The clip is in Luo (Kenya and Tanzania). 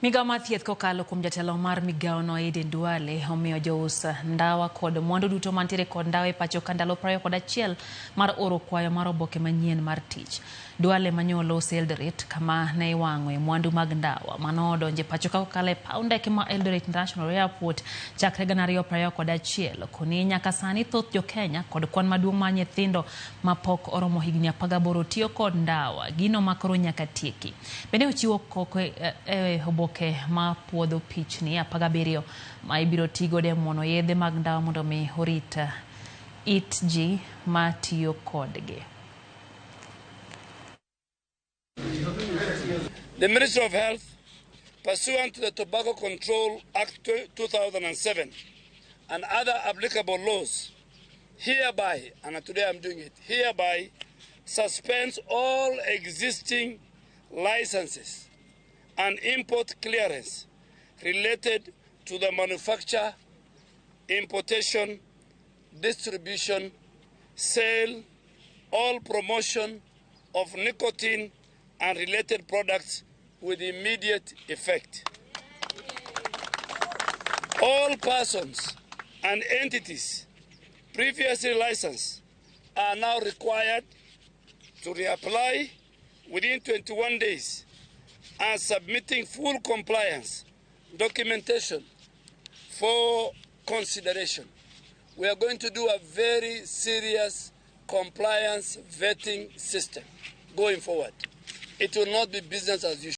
Migao mar thieth kokalo kuom jatelo mar migaono Aden Duale omiyo jous ndawa kod mwandu duto mantiere kod ndawa e pacho ka ndalo 21 mar oro kwayo mar oboke manyien mar tich. Duale manyolo Eldoret kama ne iwang'oe mwandu mag ndawa mano odonje pacho ka kokalo e paw ndeke ma Eldoret International Airport chakre 2021. Koni nyaka sani thoth jo-Kenya kod kwan maduong' mar nyithindo mapok oromo higni 18 tiyo kod ndawa, gino makoro nyaka tieki. Bende ochiwo koko e oboke ma puodho pichni 17 ma ibiro tigodo e muono yedhe mag ndawa mondo mi orit it ji matiyo kodgi. The Ministry of Health, pursuant to the Tobacco Control Act 2007 and other applicable laws, hereby, and today I'm doing it, hereby suspends all existing licenses and import clearance related to the manufacture, importation, distribution, sale, all promotion of nicotine and related products with immediate effect. All persons and entities previously licensed are now required to reapply within 21 days and submitting full compliance documentation for consideration. We are going to do a very serious compliance vetting system going forward. It will not be business as usual.